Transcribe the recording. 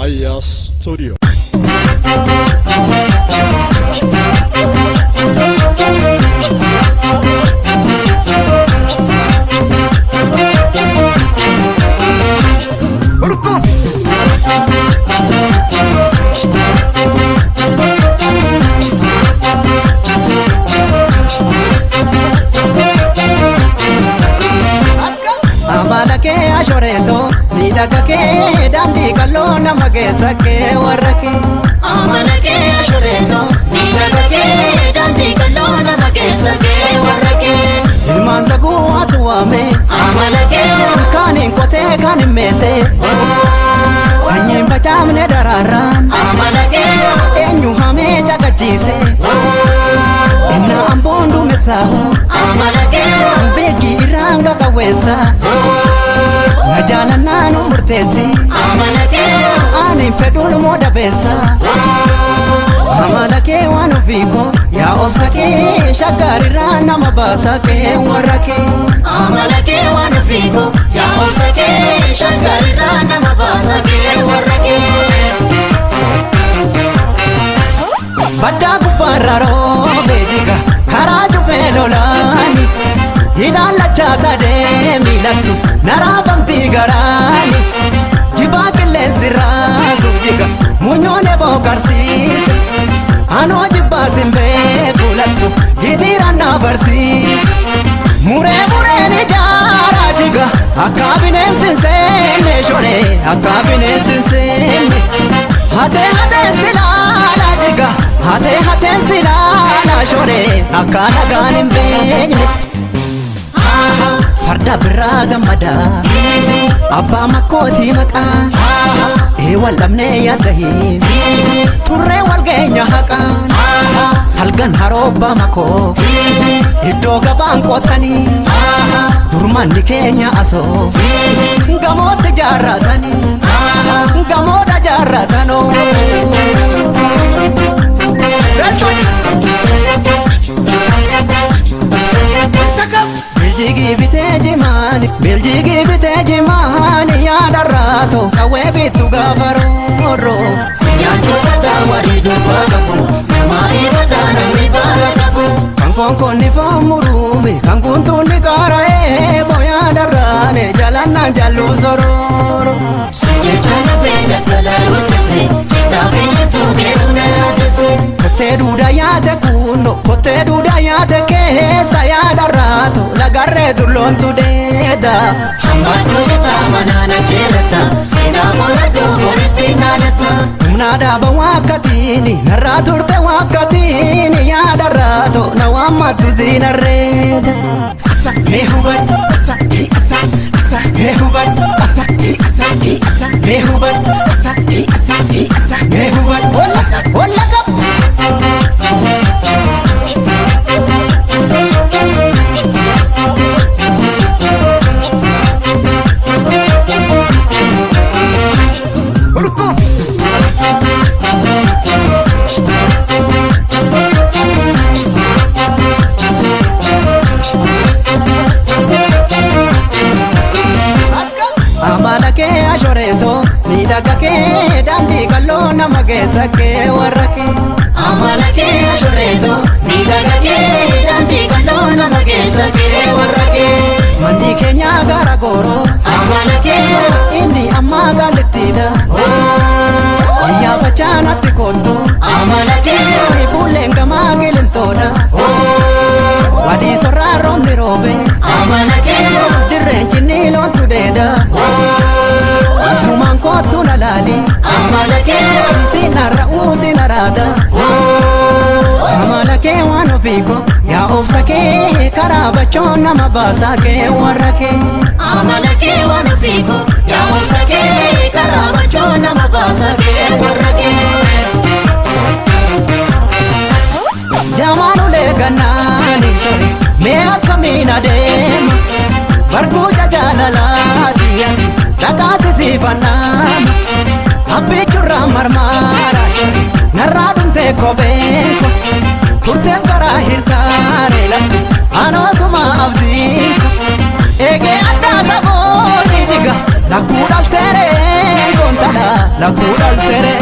Aya Studio. Amala kee ashoreeto miidhaga kee daandii qalloo nama keessa kee warra kee. Amala kee ashoreeto miidhaga kee daandii qalloo nama keessa kee warra kee. Ilmaan saguu atu waame Amala kee kaaniin qotee kaan hin meese sanyiin facaafne daraaraan amala kee eenyu hamee caqachiise innaa amboon duumessaahu amala kee beekii irraan qaqawweessa na jaalannaa nu murteessi amala kee ani fedhuun moo dabeessa. Amala kee waan ofiiko yaa obsa kee shaggarirraa nama baasa kee warra kee. Amala kee waan ofiiko yaa obsa kee shaggarirraa nama baasa kee warra kee. Baddaa gubbaarra roobee jiga karaa cufee lolaani ilaallachaa sadee miilattu naraafamtii garaani jibaa qilleensi raasuu jiga munyoon eboo qarsiise anoo jibbaa sin beeku lattu gitiiraan na barsiise muree mureen ijaaraa jiga akka bineensi hin seenne shoree akka bineensi hin seenne hatee hatee silaala jiga hatee hatee silaala shoree akka nagaan hin beekne. Farda biraa gammada abbaa makkootii maqaa ee wal dhabnee yaaddahin turree wal geenya haqaan salgan haroobbaa makoo iddoo gabaan qotanii durmanni keenya asoo gamootti jaarratanii gamoodha jaarratanoo. Biljigii bitee jimaani, biljigii bitee jimaani yaadarraato qawwee bittu gaafa rooroo. Nyaachota taawarii dubbaa qabu namaa ifataa namni baala qabu. Kan konkonni foon murume, kan kuntuunni qaara'ee booyaadarraane jalannaan jalluu sorooro. Jecha lafee daggalaa hojjese jetaa fi jettuu keessu na yaadesse. Kottee duudaa yaate kunno, kottee duudaa yaate keessa yaadarraato lagarree dulloontu deeda. Hammadduu jetaa manaana jeelata seenaa qoladhuu boritti naanata. Humna dhaaba waakkatiini narraa turte waakkatiini yaadarraato na waammattu siinarreeda. Mee hubadhu, mee hubadhu, mee hubadhu, mee hubadhu. Olla qabu. Amala kee ashoreeto miidhaga kee daandii qalloo nama keessa kee warra kee. Amala kee ashoreeto miidhaga kee daandii qalloo nama keessa kee warra kee. Manni keenya gara gooroo Amala kee inni ammaa gaalittiidha. Iyyaafachaa natti kottu amala kee fuulleen gamaa gilintoodha. Wadii sorraa roobni roobe amala kee dirreen cinni loontu deeda. Waltumaan kottu na laali amala kee siin har'a'uu siin araada. Amala kee waan ofiiko yaa obsa kee karaa bachoon nama baasaa kee warra kee. Amala kee waan ofiiko yaa obsa kee karaa bachoo nama baasa kee warra kee. Jamaanulee gannaani shore mee akkamiin adeema barkuuca jaalalaati ati dhaqaasisiifannaama abbichurraa marmaara shore narraa dhumtee kopheen ko turteef karaa hirtaare lattu anoosuma abdiin ko eegee addaa taboonni jiga lakkuu dhalteeree goontala. Lakkuu dhaltere.